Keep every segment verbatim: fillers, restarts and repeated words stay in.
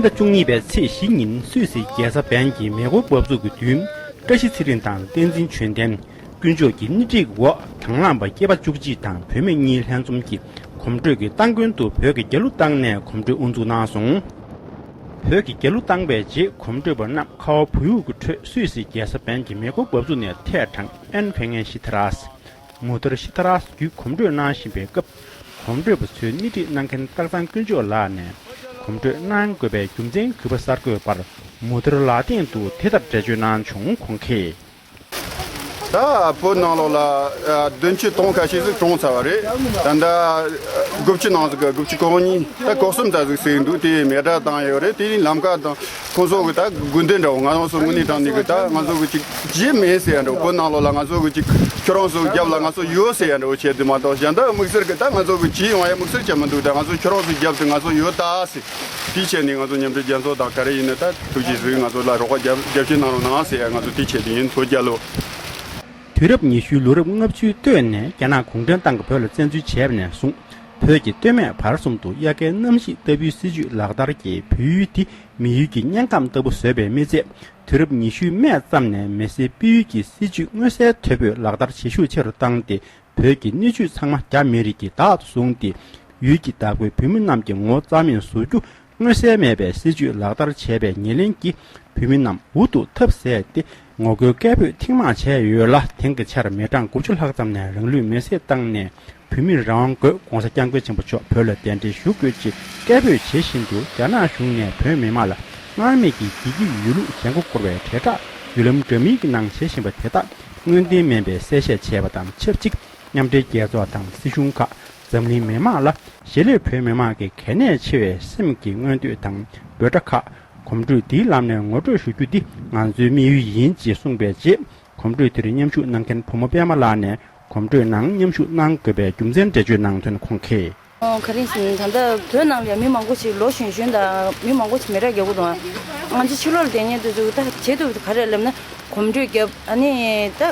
ཟླ་བཅུ་གཉིས་པའི་ཚེས་བཞི་ཉིན་སུད་སིའི་རྒྱལ་ས་བན་གྱི་མེ་འཁོར་འབབ་ཚུགས་ཀྱི་མདུན། བཀྲ་ཤིས་ཚེ་རིང་དང་བསྟན་འཛིན་ཆོས་ལྡན། དཀོན་མཆོག་གི་སྣེ་ཁྲིད་འོག་དང་བླངས་པ་སྐྱེས་པ་བཅུ་གཅིག་དང་བུད་མེད་གཉིས་ལྷན་འཛོམས་ཀྱིས་གོམ་བགྲོད་ཀྱི་སྟ་གོན་དུ་བོད་ཀྱི་རྒྱལ་གླུ་བཏང་ནས་གོམ་བགྲོད་དབུ་འཛུགས་གནང་སོང་། བོད་ཀྱི་རྒྱལ་གླུ་བཏང་པའི་རྗེས་གོམ་བགྲོད་པ་རྣམས་ཁ་བ་བུ་ཡུག་གི་ཁྲོད་སུད་སིའི་རྒྱལ་ས་བན་གྱི་མེ་འཁོར་འབབ་ཚུགས་ནས་ཐད་དྲངས་ཨན་ཕེ་ངན་ཤི་ཐ་རཱས། མུ་དར་ཤི་ཐ་རཱས་བརྒྱུད་གོམ་བགྲོད་གནང་བཞིན་པའི་སྐབས། གོམ་བགྲོད་པ་ཚོའི་སྣེ་ཁྲིད་གནང་མཁན་སྟག་ཚང་དཀོན་མཆོག་ལགས་ནས་གོམ་བགྲོད་གནང་དགོས་པའི་རྒྱུ་མཚན་གུས་པ་གསར་འགོད་པར་མུ་དར་ལག་སྟེང་དུ་དེ་ལྟར་འགྲེལ་བརྗོད་གནང་བྱུང་། ཁོང་གིས། ད་བོད་ནང་ལོགས་ལ་ཨ་བདུན་ཅུ་དོན་ཁ་ཤས་ཤིག་གྲོངས་ཚར་བ་རེད། ད་ལྟ་དགུ་བཅུ་ནང་ཟིག་གི་དགུ་བཅུ་གོ་གཉིས་ད་གོ་གསུམ་ཙམ་ཟིག་ཟིན་འདུག་དེ་མེ་སྲེག་བཏང་ཡོད་རེད། དེ་ནི་ལམ་ཁ་དང་། ཁོང་ཚོ་གི་ད་དགོས་འདུན་འདྲ་བོ་ང་རང་ཚོ་དངོས་གནས་དྲང་གནས་གི་ད་ང་ཚོ་གི་ཅིག་བྱེད་མེད་ཟེར་ཡ་འདྲ་བོ། བོད་ནང་ལོགས་ལ་ང་ཚོ་གི་ཅིག་ཁྱོད་རང་ཚོ་རྒྱབ་ལ་ང་ཚོ་ཡོད་ཟེར་ཡ་འདྲ་བོ་བྱས་དུས་མ་གཏོགས། གཞན་དག་དམིགས་བསལ་གི་ད་ང་ཚོ་གི་བྱེད་ཡོང་ཡ་དམིགས་བསལ་ཅིག་མི་འདུག་ད་ང་ཚོ་ཁྱོད་རང་ཚོ་རྒྱབ་དུས་ང་ཚོ་ཡོད་ད་ཟེར། དེའི་ཆེད་ནས་ང་ཚོ་མཉམ་འབྲེལ་རྒྱལ་ཚོགས་དང་ག་རེ་ཡིན་ན་ད་ཐུགས་རྗེ་གཟིགས། ང་ཚོ་ལ་རོགས་པ་རྒྱབ་རྒྱབ་སྐྱོར་གནང་རོགས་གནང་ཟེར་ཡ་ང་ཚོ་དེའི་ཆེད་དུ་ཡིན། ཐུགས་རྗེ་ཆེ་ལོ། དུས་རབས་ཉི་ཤུའི་ལོ་རབས་ལྔ་བཅུའི་སྟོད་ནས་རྒྱ་ནག་གུང་ཁྲན་ཏང་གིས་བོད་ལ་བཙན་འཛུལ་བྱས་པ་ནས་བཟུང་། བོད་ཀྱི་སྟོད་སྨད་བར་གསུམ་དུ་དབྱར་ཁའི་གནམ་གཤིས་ལྟ་བུའི་སྲིད་ཇུས་ལག་བསྟར་གྱིས་བོད་ཡུལ་འདི་མི་ཡུལ་གྱི་དམྱལ་ཁམས་ལྟ་བུ་བཟོས་པའི་མི་ཚད། དུས་རབས་ཉི་ཤུའི་སྨད་ཙམ་ནས་མི་སེར་སྤེལ་ཡུལ་གྱི་སྲིད་ཇུས་མངོན་གསལ་དོད་པོས་ལག་བསྟར་བྱེད་ཤུགས་ཆེ་རུ་བཏང་སྟེ། བོད་ཀྱི་སྣོད་བཅུད་ཚང་མ་རྒྱ་མི་རིགས་ཀྱིས་བདག་ཏུ་བཟུང་སྟེ། ཡུལ་གྱི་བདག་པོའི་བོད་མི་རྣམས་ཀྱི་ངོ་བོ་རྩ་མེད་བཟོ་རྒྱུ་མངོན་གསལ་མེད་པའི་སྲིད་ཇུས་ལག་བསྟར་བྱས་པའི་ཉེར་ལེན་གྱིས། བོད་མི་རྣམས་འུ་ཐུག་ཐབས་ཟད་དེ་ངོ་རྒོལ་སྐད་འབོད་ཐེངས་མང་བྱས་ཡོད་ལ། དེང་གི་ཆར་མི་གྲངས་དགུ་བཅུ་ལྷག་ཙམ་ནས་རང་ལུས་མེར་སྲེག་བཏང་ནས་བོད་མིར་རང་དབང་དགོས། ༸གོང་ས་༸སྐྱབས་མགོན་ཆེན་པོ་མཆོག་བོད་ལ་གདན་འདྲེན་ཞུ་དགོས་ཅེས་སྐད་འབོད་བྱེད་བཞིན་དུ། རྒྱ་ནག་གཞུང་ནས་བོད་མི་མང་ལ་སྔར་མེད་ཀྱི་བདེ་སྐྱིད་ཡོད་ལུགས་ཞེན་ཁོག་བསྐུར་བའི་དྲིལ་བསྒྲགས་བརྒྱུད་ལམ་འདྲ་མིན་གྱི་ནང་བྱེད་བཞིན་པ་དེ་དག་དངོས་བདེན་མིན་པའི་གསལ་བཤད་བྱས་པ་དང་ཆབས་ཅིག་མཉམ་འབྲེལ་རྒྱལ་ཚོགས་དང་སྲིད་གཞུང་ཁག་འཛམ་གླིང་མི་མང་ལ་གཞིས་ལུས་བོད་མི་མང་གི་གལ་གནད་ཆེ་བའི་སེམས་ཀྱི་མངོན་འདོད་དང་འབོད་སྒྲ་ཁག་གོམ་བགྲོད་འདིའི་ལམ་ནས་ངོ་སྤྲོད་ཞུ་རྒྱུ་འདི་ང་ཚོའི་དམིགས་ཡུལ་ཡིན་ཅེས་གསུངས་པའི་རྗེས། གོམ་བགྲོད་དེར་མཉམ་ཞུགས་གནང་མཁན་བུ་མོ་པད་མ་ལགས་ནས་གོམ་བགྲོད་ནང་མཉམ་ཞུགས་གནང་དགོས་པའི་རྒྱུ་མཚན་འགྲེལ་བརྗོད་གནང་དོན་ཁོང་གིས། ཨོ། ག་རེ་ཟེར་ན། ད་ལྟ་བོད་ནང་ལ་ཡང་མི་མང་པོ་ཞིག་ལོ་གཞོན་གཞོན་དང་མི་མང་པོ་ཞིག་མི་རབས་རྒྱག་གི་འདུག་ང་ཚོ་ཕྱི་ལོགས་ལ་བསྡད་མཁན་དེ་ཚོ་ད་བྱེད་ཐུབ་ག་རེ་ལབ་ན། གོམ་བགྲོད་རྒྱབ། ཨ་ནི་ད་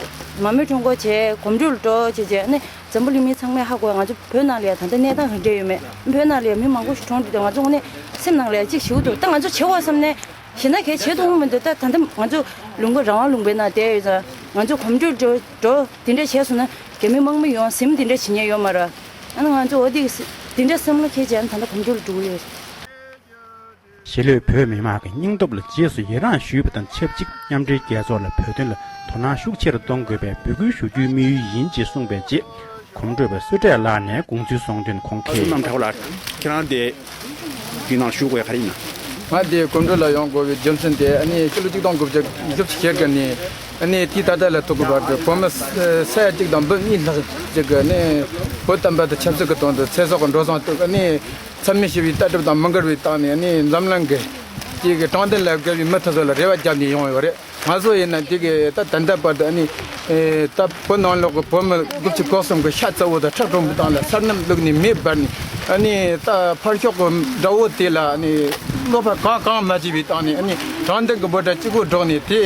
མ་རྨོས་ཁྲོམ་སྐོར་བྱས། གོམ་བགྲོད་ལ་འགྲོ་བྱས་བྱས། ཨ་ནི་འཛམ་བུ་གླིང་མི་ཚང་མས་ཧ་གོ། ང་ཚོ་བོད་ནང་ལ་ཡང་ད་ལྟ་གནས་སྟངས་ག་འདྲ་ཡོད་མེད། བོད་ནང་ལ་ཡང་མི་མང་པོ་ཞིག་གྲོངས་འདུག་ད་ང་ཚོ་དངོས་གནས་སེམས་ནང་ལ་ཡང་གཅིག་ཞེ་པོ་འདུག་ད་ང་ཚོ་བྱེད་དགོས་བསམ་ནས་གཞན་དག་གས་བྱེད་ཐུབ་མི་འདུག་ད་ད་ལྟ་ང་ཚོ་ལུང་པ་རང་དབང་ལུང་པའི་ནང་བསྡད་ཡོད་ཙང་། ང་ཚོ་གོམ་བགྲོད་འགྲོ་འགྲོ་དེ་འདྲ་བྱས་སོང་ན་རྒྱ་མི་དམག་མི་ཡོང་ཟིན་དེ་འདྲ་བྱེད་མཁན་ཡོད་མ་རེད། ཨ་ནི་ང་ཚོ་འོ་དེ་དེ་འདྲ་བསམ་བློ་འཁྱེར་བྱས་ད་ལྟ་གོམ་བགྲོད་ལ་འགྲོ་གི་ཡོད། གཞིས་ལུས་བོད་མི་མང་གི་སྙིང་སྟོབས་ལ་རྗེས་སུ་ཡི་རངས་ཞུས་པ་དང་ཆབས་ཅིག་མཉམ་འབྲེལ་རྒྱལ་ཚོགས་ལ་བོད་དོན་ལ་དོ་སྣང་ཤུགས་ཆེ་རུ་གཏོང་དགོས་པའི་འབོད་སྐུལ་ཞུ་རྒྱུའི་དམིགས་ཡུལ་ཡིན་ཅེས་གསུངས་པའི་རྗེས། གོམ་བགྲོད་པ་བསོད་བཀྲས་ལགས་ནས་དགོངས་ཚུལ་གསུངས་དོན་ཁོང་གིས། ཨ་ཙི། རྣམ་གྲྭ་བ་ལགས། ཁྱེད་རང་དེ་རྒྱུན་ནང་ཞུགས་དགོས་ག་རེ་ཡིན་ན། ང་དེ་གོམ་བགྲོད་ལ་ཡོང་དགོས་པའི་རྒྱུ་མཚན་དེ། ཨ་ནི་ཕྱི་ལོ་ཆིག་སྟོང་དགུ་བརྒྱ་བཞི་བཅུ་ཞེ་དགུ་ནས་ཨ་ནི་དེའི་ད་ལྟ་ལ་ཐུག་གི་བར་དུ་བོད་མི་ས་ཡ་གཅིག་དང་འབུམ་གཉིས་ལྷག་ཅིག་གིས་ཨ་ནི་བོད་བསྟན་པ་དང་ཆབ་སྲིད་ཀྱི་དོན་དུ་ཚེ་སྲོག་གི་འགྲོ་སོང་བཏང་། ཨ་ནི་འཚམས་མེད་ཞི་བའི་ལྟ་གྲུབ་དང་མི་འགལ་བའི་སྟེང་ནས། ཨ་ནི་འཛམ་གླིང་གི་དེ་གི་དྲང་བདེན་ལ་དགའ་བའི་མི་དེ་ཚོ་ལ་རེ་བ་བརྒྱབ་ནས་ཡོང་ཡོད་རེད། ང་ཚོ་ཡིན་ན་དེ་གི་ད་ད་ལྟ་བར་དུ་ཨ་ནི་ཨེ་ད་བོད་ནང་ལོགས་ཀྱི་བོད་མི་དགུ་བཅུ་གོ་གསུམ་གྱི་ཤ་ཚ་བོ་དང་ཁྲག་དྲོན་པོའི་སྟེང་ལ་སོ་ནམ་བླུགས་ནས་མེ་འབར་ནས། ཨ་ནི་ད་ཕར་ཕྱོགས་ཀྱི་དགྲ་བོ་དེ་ལ་ཨ་ནི་བློ་ཕམ་གང་གང་མ་བྱས་པའི་སྟེང་ནས། ཨ་ནི་དྲང་བདེན་གྱི་འབོད་སྒྲ་གཅིག་པོ་སྒྲོག་ནས། དེ་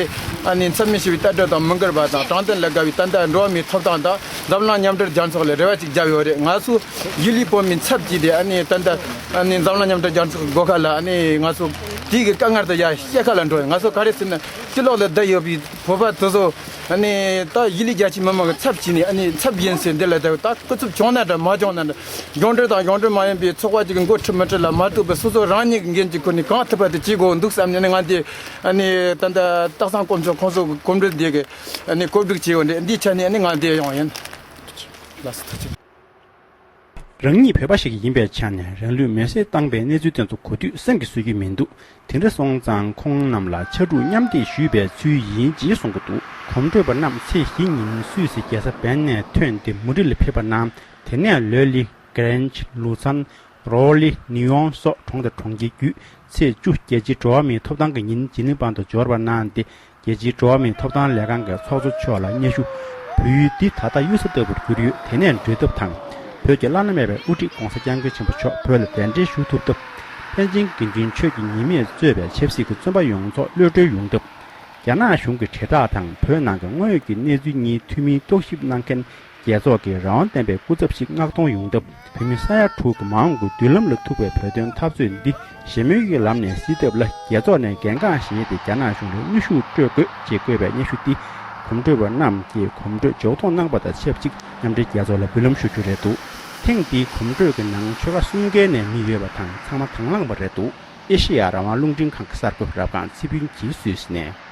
ཨ་ནི་འཚམས་མེད་ཞི་བའི་ལྟ་གྲུབ་དང་མི་འགལ་བ་དང་དྲང་བདེན་ལ་དགའ་བའི་ད་ལྟ་འགྲོ་བ་མིའི་ཐོབ་ཐང་དང་འཛམ་གླིང་མཉམ་འབྲེལ་རྒྱལ་ཚོགས་ལ་རེ་བ་ཅིག་བརྒྱབ་ཡོད་རེད། ང་ཚོ་གཞིས་ལུས་བོད་མིའི་ཚབ་བྱས་ཏེ། ཨ་ནི་ད་ལྟ་ཨ་ནི་འཛམ་གླིང་མཉམ་འབྲེལ་རྒྱལ་ཚོགས་ཀྱི་སྒོ་ཁ་ལ། ཨ་ནི་ང་ཚོ་དེ་གི་དཀའ་ངལ་དེ་ཡར་བཤད་ག་ལ་འགྲོ། ང་ཚོ་ག་རེ་ཟེར་ན། ཕྱི་ལོགས་ལ་བསྡད་ཡོད་པའི་བོད་པ་དེ་ཚོ་ཨ་ནི་ད་གཞིས་ལུས་རྒྱ་ཆེའི་མི་མང་གི་ཚབ་བྱས་ནས། ཨ་ནི་ཚབ་ཡིན་ཟེར་འདི་ལ་བསྡད། ད་སྐུ་ཚབ་བྱུང་ན་འདྲ་མ་བྱུང་ན་འདྲ། གཞུང་འབྲེལ་དང་གཞུང་འབྲེལ་མ་ཡིན་པའི་ཚོགས་པ་ཅིག་གི་འགོ་ཁྲིད་མི་ཁྲིད་ལ་མ་ལྟོས་པར། སོ་སོ་རང་ཉིད་ཀྱི་འགན་གྱི་ཁུར་ནས་གང་ཐུབ་པ་དེ་བྱེད་དགོས་འདུག་བསམ་ནས། ཨ་ནི་ང་འདི་ཨ་ནི་ད་ལྟ་སྟག་ཚང་དཀོན་མཆོག་ཁོང་ཚོ་གི་གོམ་བགྲོད་འདི་གི་ཨ་ནི་གོ་སྒྲིག་བྱས་ཡོད་རེད། འདིའི་ཆ་ནས་ཨ་ནི་ང་འདི་ཡོང་ཡིན། ལགས་སོ། ཐུགས་རྗེ་ཆེ། རང་ཉིད་བོད་པ་ཞིག་ཡིན་པའི་ཆ་ནས་རང་ལུས་མེར་སྲེག་བཏང་པའི་གནས་ཚུལ་དེ་ཚོ་གོ་དུས་སེམས་ཀྱིས་བཟོད་ཀྱི་མི་འདུག་དེ་འདྲ་སོང་ཙང་ཁོང་རྣམས་ལ་ཕྱར་གྲུ་མཉམ་འདེགས་ཞུས་པའི་ཚུལ་ཡིན་ཅེས་གསུང་གི་འདུག་གོམ་བགྲོད་པ་རྣམས་ཚེས་བཞི་ཉིན་སུད་སི་རྒྱལ་ས་བན་ནས་ཐོན་ཏེ་མུ་འབྲེལ་ཕེབས་པ་ན། དེ་ནས་ལོ་ལི། གྷ་རན་ཆི། ལུ་ཚན། རོ་ལི། ནིའུ་ཡོང་སོགས་གྲོང་དང་གྲོང་ཁྱེར་བརྒྱུད། ཚེས་བཅུ་རྒྱལ་སྤྱིའི་འགྲོ་བ་མིའི་ཐོབ་ཐང་གི་ཉིན་ཇི་ནི་ཝ་དུ་འབྱོར་བ་གནང་སྟེ། རྒྱལ་སྤྱིའི་འགྲོ་བ་མིའི་ཐོབ་ཐང་ལས་ཁང་གི་ཚོགས་གཙོ་མཆོག་ལ་སྙན་ཞུ། བོད་ཡུལ་འདི་ད་ལྟ་གཡུལ་ས་ལྟ་བུར་གྱུར་ཡོད། དེ་ནས་འབྲལ་ཐབས་དང་། བོད་ཀྱི་བླ་ན་མེད་པའི་དབུ་ཁྲིད་༸གོང་ས་༸སྐྱབས་མགོན་ཆེན་པོ་མཆོག་བོད་ལ་གདན་འདྲེན་ཞུ་ཐུབ་ཐབས། པཎ་ཆེན་དགེ་འདུན་ཆོས་ཀྱི་ཉི་མས་གཙོས་པའི་ཆབ་སྲིད་ཀྱི་བཙོན་པ་ཡོངས་རྫོགས་གློད་གྲོལ་ཡོང་ཐབས། རྒྱ་ནག་གཞུང་གི་དྲིལ་བསྒྲགས་དང་བོད་ནང་གི་དངོས་ཡོད་ཀྱི་གནས་ཚུལ་གཉིས་ཐུན་མིན་རྟོག་ཞིབ་གནང་མཁན་ རྒྱལ་ཚོགས་ཀྱི་རང་དབང་ལྡན་པའི་སྐུ་ཚབ་ཞིག་མངགས་གཏོང་ཡོང་སྟབས། བོད་མི་ས་ཡ་དྲུག་གི་མ་འོངས་ཀྱི་མདུན་ལམ་ལ་ཐུག་པའི་བོད་དོན་འཐབ་རྩོད་འདི་ཞི་མོལ་གྱི་ལམ་ནས་སེལ་ཐབས་ལ་རྒྱལ་ཚོགས་ནས་འགན་འཁྲི་བཞེས་ཏེ། རྒྱ་ནག་གཞུང་ལ་གནོན་ཤུགས་སྤྲོད་དགོས་ཅེས་བཀོད་པའི་སྙན་ཞུ་འདི་གོམ་བགྲོད་པ་རྣམས་ཀྱིས་གོམ་བགྲོད་ལྗགས་རྟོགས་གནང་པ་དང་ཆབས་ཅིག་མཉམ་འབྲེལ་རྒྱལ་ཚོགས་ལ་འབུལ་ལམ་ཞུ་རྒྱུ་རེད་འདུག་ཐེངས་འདིའི་གོམ་བགྲོད་ཀྱི་ནང་ཆོལ་ཁ་གསུམ་ཀའི་ནས་མི་ཡོད་པ་དང་། ཚང་མ་དང་བླངས་པ་རེད་འདུག་ཨེ་ཤེ་ཡ་རང་དབང་རླུང་འཕྲིན་ཁང་གི་གསར་འགོད་པ་རབ་སྒང་ཚེ་ཕུན་གྱིས་སུད་སི་ནས།